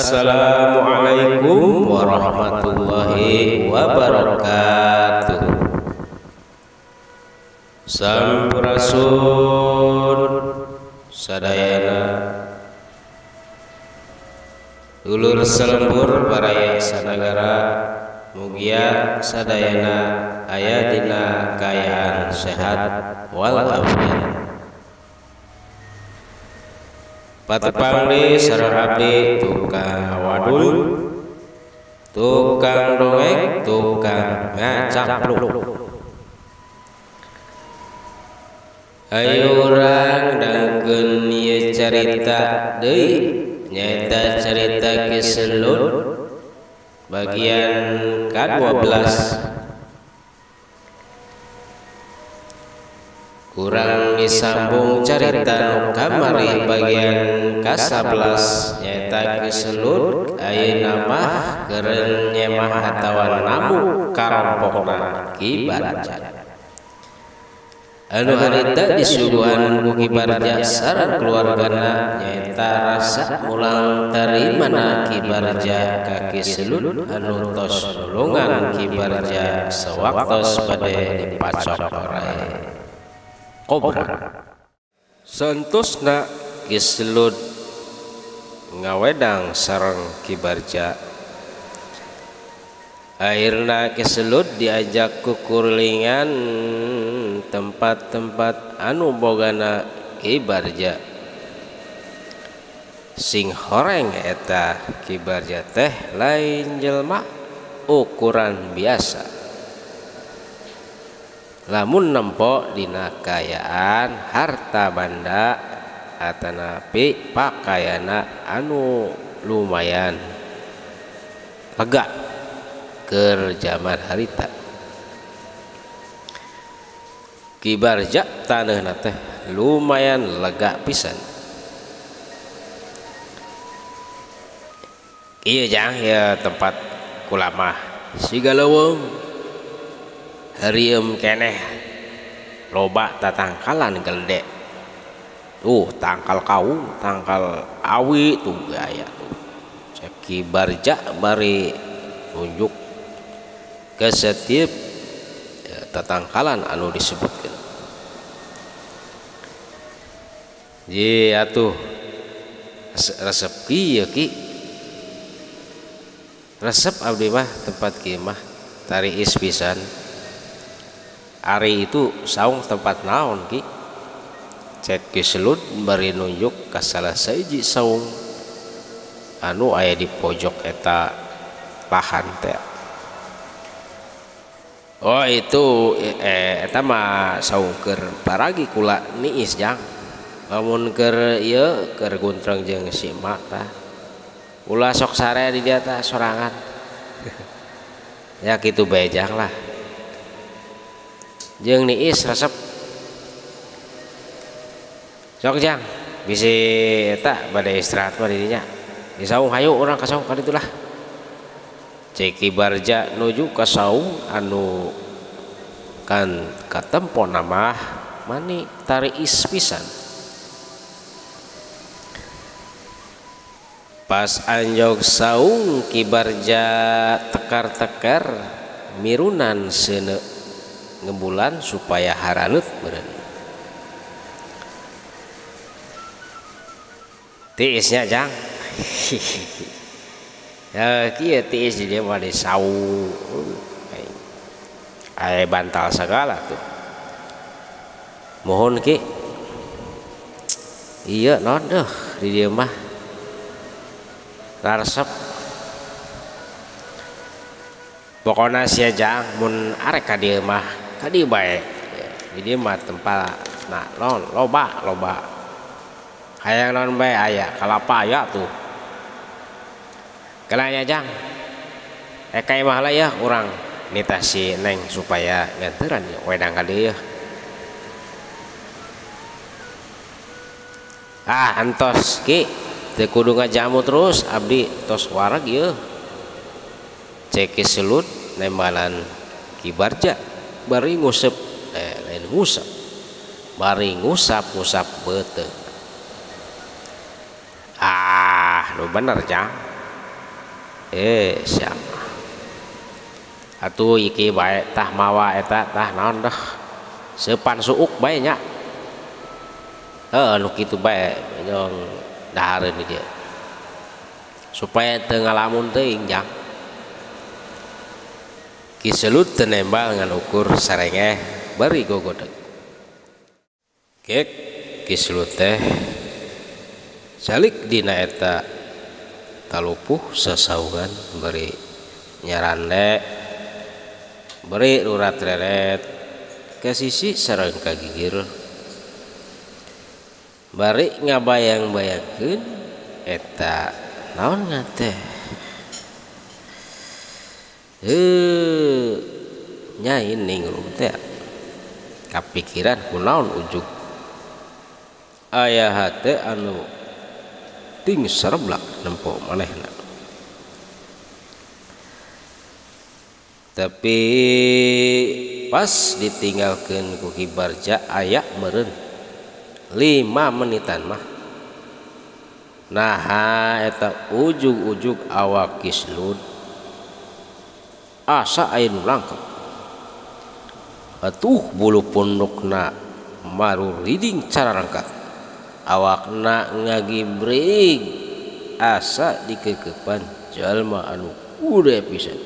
Assalamualaikum warahmatullahi wabarakatuh. Sampurasun sadayana, dulur selembur baraya sanagara, mugia sadayana aya dina kaayaan sehat walafiat. Patepang deui sareng abdi tukang wadul, tukang dongeng, tukang ngacapluk. Ayo urang dangkeun ieu carita deui, nyaeta carita Ki Selud bagian ka-12. Kurang disambung carita nu kamari bagian ka-11, nyaeta Ki Selud ayeuna mah keur nyemah atawa namu karompokna Ki Barja. Anu harita disuguhan ku Ki Barja sareng keluargana, nyaeta rasa mulang tarimana Ki Barja ka Ki Selud anu tos nulungan Ki Barja sawaktos bade dipacok oray kobra. Santosna Ki Selud ngawedang sareng Ki Barja. Akhirna Ki Selud diajak kukuringan tempat-tempat anu bogana Ki Barja. Sing horeng eta Ki Barja teh lain jelma ukuran biasa. Lamun nempo dina kaayaan harta banda atanapi pakaiana anu lumayan lega keur jaman harita. Ki Barja taneuhna teh lumayan lega pisan. Ieu jang ya tempat kula mah siga leuweung harieum keneh, loba tatangkalan gelde. Tuh tangkal kaung, tangkal awi tuh gaya tuh. Cek Ki Barja bari nunjuk ke setiap tatangkalan anu disebutkeun. Ye atuh resep kieu Ki. Resep abdi mah tempat kieu mah tariis pisan. Ari itu saung tempat naon Ki? Cek Ki Selud bari nunjuk ka salah sahiji saung anu aya di pojok eta lahan teh. Oh itu eta mah saung keur paragi kula niis jang. Lamun keur ieu keur guntreng jeung si emak tah. Ulah sok sare di dieu tah sorangan. Ya kitu bae jang lah. Jeung niis resep. Sok jang bisi eta bade istirahat mah di dinya. Di saung hayu urang ka saung ka ditu lah. Cek Ki Barja nuju ka saung anu kan katempona mah mani tariis pisan. Pas anjog saung Ki Barja tekar-tekar mirunan seuneu ngebulan supaya haraneut meureun. Tiisnya jang. Ya kieu tiis di dieu mah di saung. Aya bantal sagala tuh. Mohon Ki. Iya naon deuh di dieu mah. Raresep. Pokona sia jang mun arek ka dieu mah ka dieu bae. Di dieu mah tempat nah naon loba loba. Hayang naon bae aya, kalapa aya tuh. Kelanya jang. Ka imah lah ya urang nitah si Neng supaya nganteran ya wedang ka dieu. Ah antos Ki, teu kudu ngajamu terus abdi tos wareg ieu. Cek Ki Selud nembalan Ki Barja bari ngusep lain ngusep bari ngusap-ngusap beuteung. Ah nu bener jang. Siapa atuh iki bae tah mawa eta tah naon dah sepan suuk bae nya heuh nu kitu bae nyong dahareun di dieu supaya teu ngalamun teuing jang. Ki Selud teu nembal ngan ukur sarengeh bari gogodeg. Kek Ki Selud teh salik dina eta talupuh sasaungan bari nyarande beri urat reret ke sisi sareng ka gigir bari ngabayang-bayangkeun eta naon teh nyai ningrum teh kapikiran kunaon ujug aya hate anu ting sareblak nempo manehna. Tapi pas ditinggalkeun ku Ki Barja aya meureun 5 menitan mah naha eta ujug-ujug awak Ki Selud asa aya nu langkep atuh bulu pundukna maruriding cararangkat awakna ngagibrig asa dikekepan jalma anu kude pisan.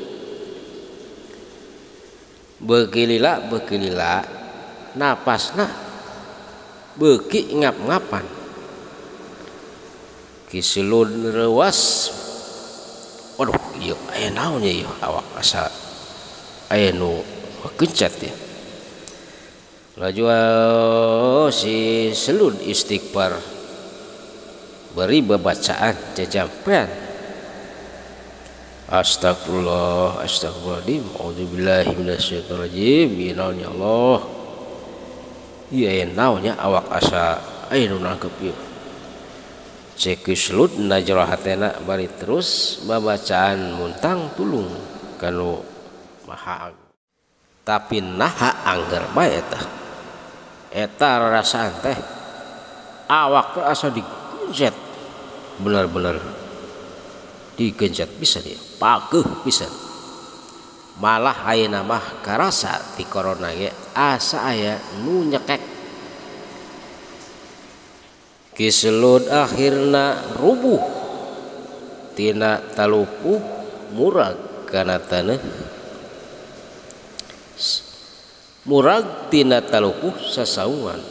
Beuki lila napasna beuki ngap-ngapan. Ki Selud reuas waduh ieu aya naon ieu awak asa aya nu kencet ya. Laju si Selud istighfar beri babacaan jajampean. Astagfirullah, astagfirullahaladzim, auzubillahi minasyaitonirrajim. Ieu naon ya Allah. Ieu aya naonnya awak asa aya nu nangkep ieu. Cek Ki Selud na jero hatena bari terus babacaan muntang tulung kanu Maha Agung. Tapi naha angger bae eta. Eta rarasaan teh awak teh asa digencet. Bener-bener digencet bisa dia, pageuh pisan. Malah ayeuna mah karasa ti corona ge asa aya nu nyekek. Ki Selud akhirna rubuh tina talupuh murag kana taneuh. Murag tina talupuh sasaungan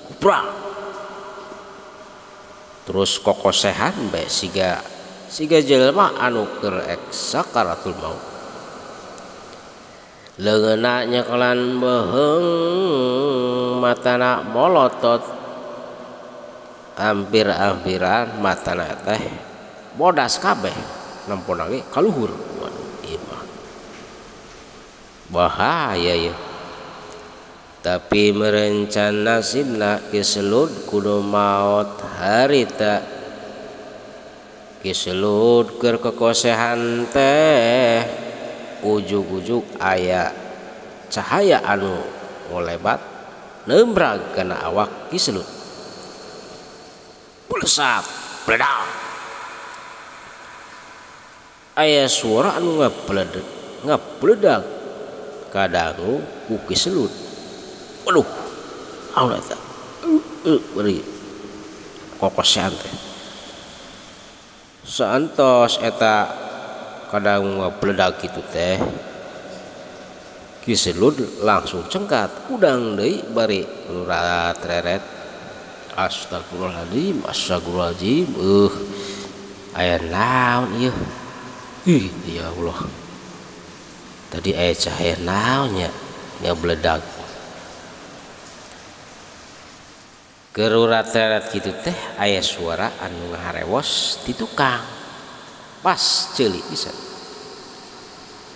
kuprak terus kokosehan bae siga siga jelema anu keur ek sakaratul maut. Leungeunna nyekelan beuheung matana molotot hampir-hampiran matana teh bodas kabeh nempona ge kaluhur. Waduh ieu mah bahaya ieu. Tapi merencana nasibna Ki Selud kudu maot harita. Ki Selud keur kekosehan teh ujug-ujug aya cahaya anu ngolebat nembrag kana awak Ki Selud. Blesap, bledak. Aya suara anu ngabledak, ngabledak kadangu ku Ki Selud. Waduh, naon eta? Beri kokosehan teh. Saantos eta kadang ngabledak kitu teh Ki Selud langsung cengkat udang deui bari lurat reret. Astagfirullahaladzim, astagfirullahaladzim. Aya naon ieu? Ih, ya Allah. Tadi aya cahaya naon nya ngabledak. Gerurat reret kitu teh aya suara anu ngaharewos di tukang. Pas ceuli pisan.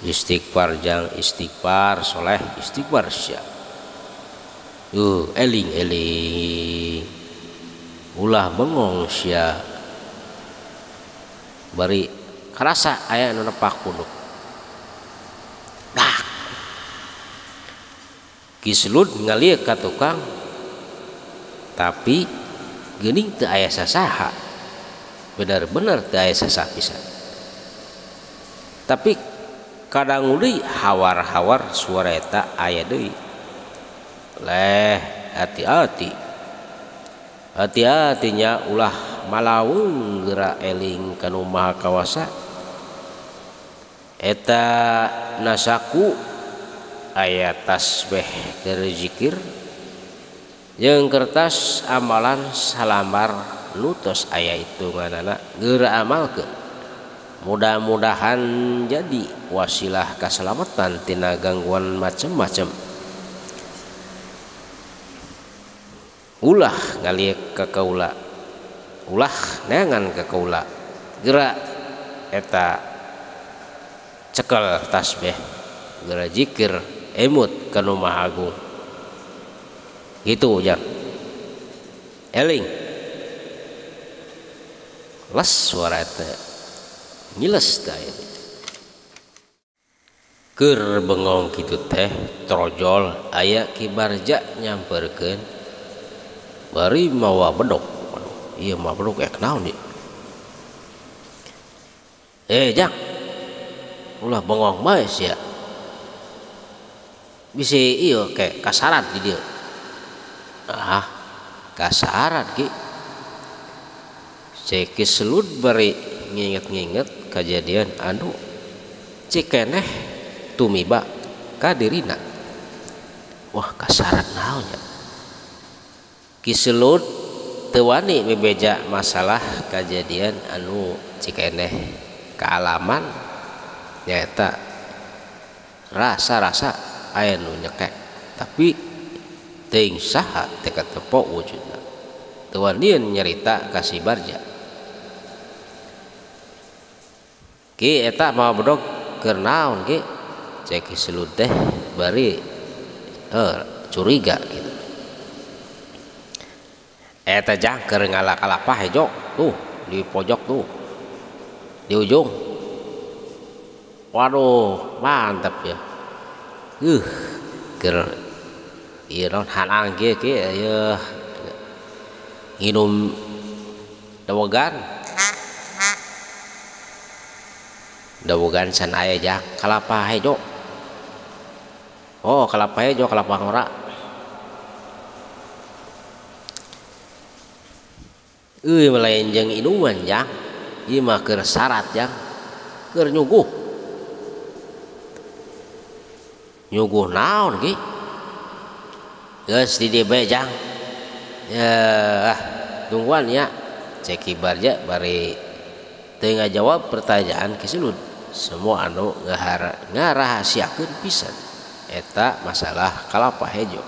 Istighfar jang istighfar soleh istighfar sia. Eling eling. Ulah bengong sia. Bari karasa aya anu nepak punduk. Dak. Ki Selud ngalieu ka tukang tapi geuning teu aya sasaha. Bener-bener teu aya sasaha pisan. Tapi kadang deui hawar-hawar suara eta aya deui. Leh hati-hati. Hati-hatinya ulah malaweung geura eling ka Nu Maha Kawasa. Eta nasaku aya tasbih keur zikir jeung kertas amalan salambar nu tos aya hitunganana geura amalkeun. Mudah-mudahan jadi wasilah kaselamatan tina gangguan macem-macem. Ulah ngaliek ka kaula, ulah neangan ka kaula. Geura eta cekel tasbih, geura zikir emut ka Nu Maha Agung. Gitu jang. Eling. Les suara eta. Ngiles tah ini. Keur bengong kitu teh trojol aya Ki Barja nyamperkeun bari mawa bedog. Waduh, ieu mah bedog ek naon ieu? Jang. Ulah bengong bae sia. Bisi ieu ke kasarat di dieu. Ah, kasarat ki. Cek Ki Selud bari nginget-nginget kejadian anu cikeneh tumiba ka dirina. Wah, kasarat naonnya. Ki Selud teu wani bebeja masalah kejadian anu cikeneh kaalaman nyaeta rasa-rasa aya nu nyekek tapi teuing saha teu katepo wujudna. Teu wanian nyarita ka si Barja. Ki eta mawa bedog keur naon ki? Cek Ki Selud teh bari curiga gitu. Eta jang keur ngala kalapa hejo tuh di pojok tuh di ujung. Waduh, mantap ya. Keur ieu naon hanang kieu ki ieu nginum dawegan. Dawegan san aya jang kalapa hejo. Oh, kalapa hejo kalapa ngora. Euy lain jeung inuman jang. Ieu mah keur syarat jang. Keur nyuguh. Nyuguh naon ki? Geus di dieu bae jang. Ya, tungguan ya. Cek Ki Barja bari teu ngajawab pertanyaan Ki Selud. Semua anu ngarahasiakeun pisan eta masalah kalapa hejo.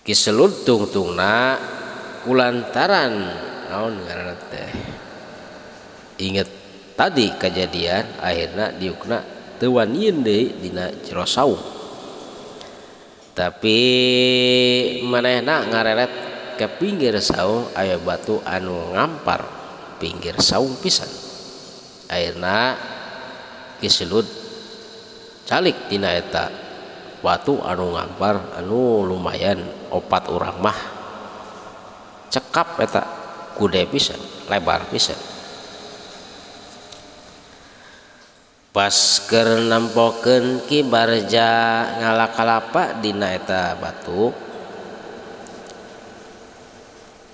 Ki Selud tungtungna kulantaran naon ngaranna teh inget tadi kejadian akhirna diukna teu wanian deui dina jero saung. Tapi manehna ngareret ke pinggir saung aya batu anu ngampar pinggir saung pisan. Akhirna Ki Selud calik dina eta batu anu ngampar anu lumayan opat urang mah cekap eta kude pisan, lebar pisan. Pas keur nempokeun Ki Barja ngalakalapa dina eta batu,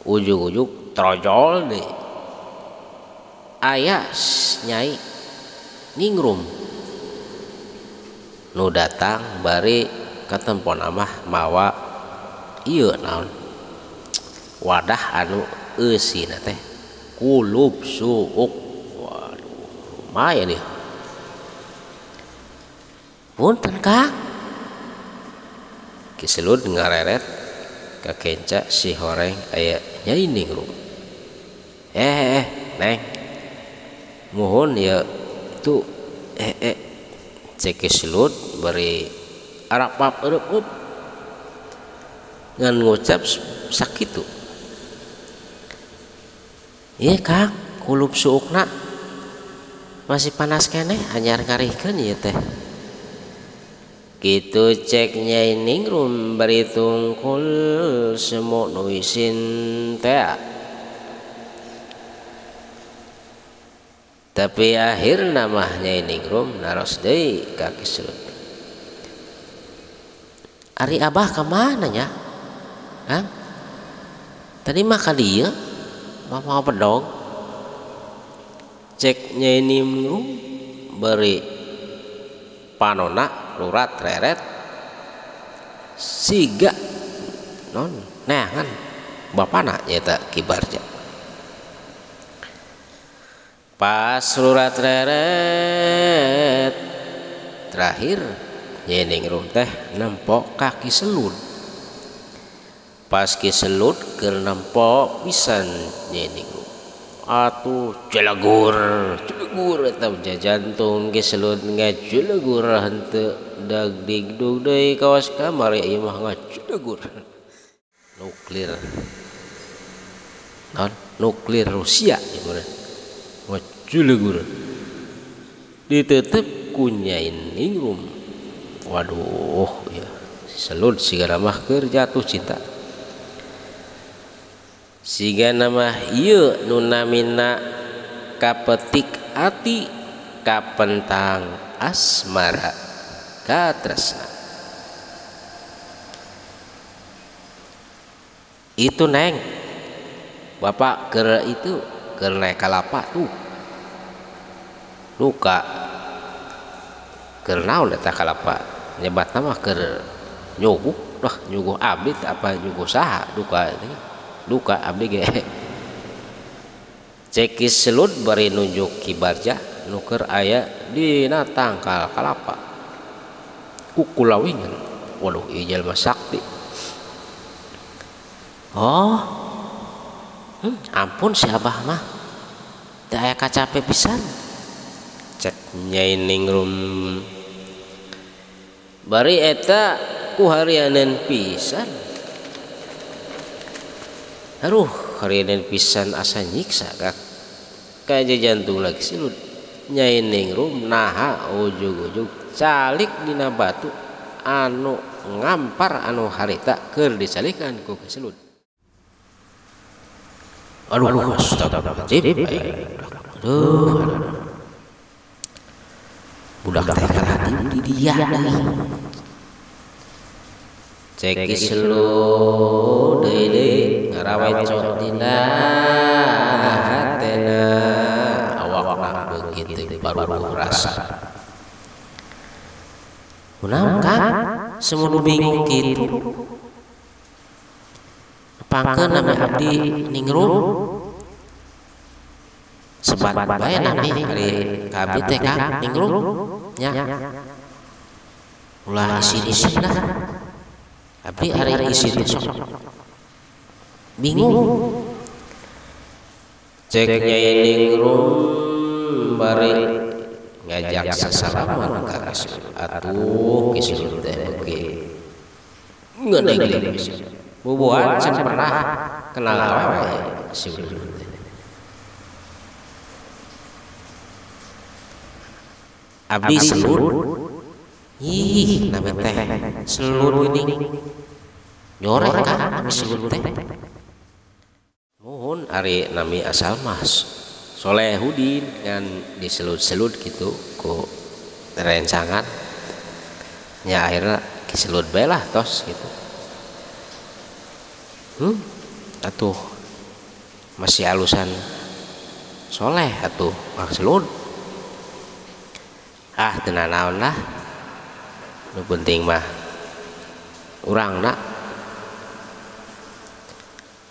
ujug-ujug trojol deui aya Nyai Ningrum nu datang bari katempona mah mawa ieu naon wadah anu eusina teh kulub suuk. Waduh, lumayan ya. Punten Kang. Ki Selud ngareret ka kenca si horeng aya Nyai Ningrum. Neng, muhun ya itu cek Ki Selud bari arapap ereup ngan ngucap sakitu. Iya Kang, kulub suukna masih panas keneh anyar ngarihkeun ieu teh. Kitu cek Nyai Ningrum bari tungkul semok nu isin tea. Tapi akhirna mah Nyai Ningrum naros deui ka Ki Selud. Ari abah ka mana nya? Hah? Tadi mah ka dieu mah pedong. Cek Nyai Ningrum beri panona lurat reret siga non neangan bapana nyaeta Ki Barja. Pas lurat reret terakhir Nyai Ningrum teh nempok ka Ki Selud. Pas Ki Selud keur nempok pisan Nyai Ningrum. Atuh jelegur jelegur eta jantung Ki Selud ngajelegur henteu dag digdug deui kawas kamari ieu mah ngajelegur. Nuklir non nuklir Rusia ieu mah ngajelegur ditutup ku Nyai Ningrum. Waduh ya Selud sigana mah keur jatuh cinta. Sigana mah ieu nu namina kapetik ati kapentang asmara katresna. Itu neng bapak keur itu keur naik kalapa tuh luka keur naon eta kalapa nyebatna mah keur nyuguh dah nyuguh abdi apa nyuguh saha duka duka abdi ge. Cek Ki Selud bari nunjuk Ki Barja nu keur aya dina tangkal kalapa kukulawingan. Waduh ieu jelema sakti. Oh ampun si abah mah teu aya kacape pisan. Cek Nyai Ningrum bari eta ku harianeun pisan. Aduh harianeun pisan asa nyiksa kak kaja jantung lagi Selud. Nyai Ningrum naha ujug-ujug calik dina batu anu ngampar anu harita keur dicalikan ku Ki Selud. Aduh astagfirullahaladzim. Aduh budak teh kalah di dia deui. Cek Ki Selud deui deui ngarawecot dina hatena awakna begitu baru rasa. Kunaon Kang semudu bingung kitu. Pangkeun nami abdi Ningrum sebat bae nami ari ka abdi teh Kang Ningrum nya. Ulah isin-isin lah. Abdi ari isin teh sok bingung. Cek Nyai Ningrum bari ngajak sasalaman ka Ki Selud. Atuh Ki Selud teh beuki ngedeglek pisan. Bubuhan can pernah kenal awewe si Selud teh. Abdi Selud. Ih, nami teh Selud geuning. Nyorek ka nami Selud teh. Muhun ari nami asal mah Solehudin ngan diselud-selud gitu ku rencangan. Nya akhirna Ki Selud bae lah tos gitu. Atuh masih alusan soleh atuh Kang Selud. Ah teu nanaon lah. Nu penting mah urangna.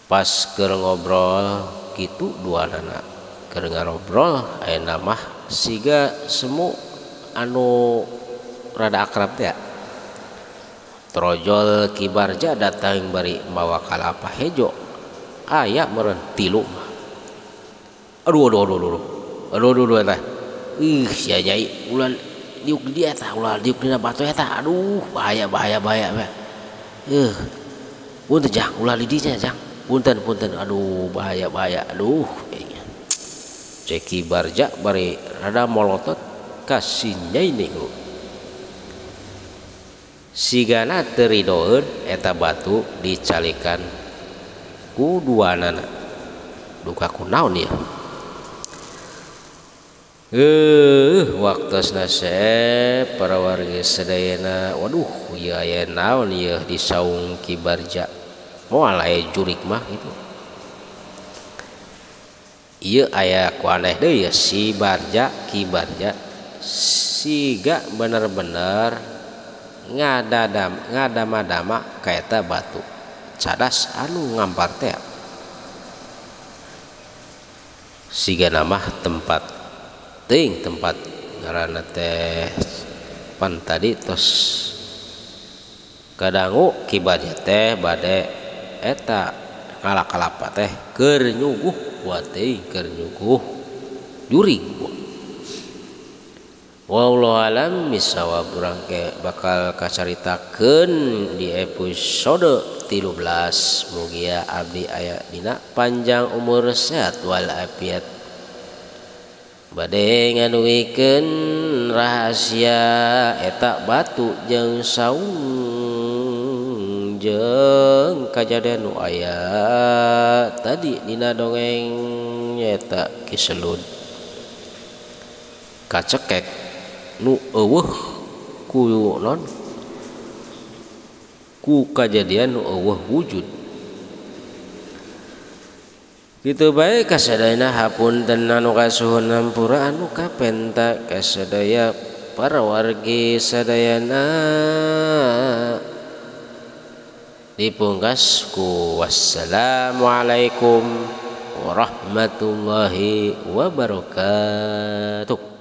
Pas keur ngobrol kitu duanana keur ngarobrol ayeuna mah siga semu anu rada akrab teh. Trojol Ki Barja datang bari mawa kalapa hejo aya meureun tilu mah. Aduh aduh aduh aduh aduh aduh aduh eta. Ih sia nyai ulah diuk di dia eta ulah diuk dina batu eta. Aduh bahaya bahaya bahaya. Punten jang ulah di dinya jang. Punten punten aduh bahaya bahaya aduh. Cek Ki Barja bari rada molotot ka si Nyai Ningrum. Sigana teu ridoeun eta batu dicalikan ku duanana. Duka kunaon ieu. Waktosna sep para warga sadayana. Waduh ieu aya naon ieu di saung Ki Barja, moal aya jurik mah gitu. Ieu aya ku aneh deui si Barja, Ki Barja siga bener-bener ngadama-dama kaeta batu cadas anu ngampar teh. Siga nama tempat teuing tempat ngaranna teh pan tadi tos kadangu Ki Barja teh bade eta ngalakalapa teh keur nyuguh teuing keur nyuguh jurig. Wallahu alam bisawab, urang ke bakal kacaritakeun di episode 13. Mugia abdi aya dina panjang umur sehat wal afiat. Bade ngaduwikeun rahasia eta batu jeung saung jeung kajadian nu aya tadi dina dongeng eta Ki Selud kacekek nu eueuh ku non ku kajadian nu eueuh wujud. Kitu bae kasadayana hapunten anu kasuhun hampura anu kapenta kasadaya para wargi sadayana. Dipungkas ku wassalamualaikum warahmatullahi wabarakatuh.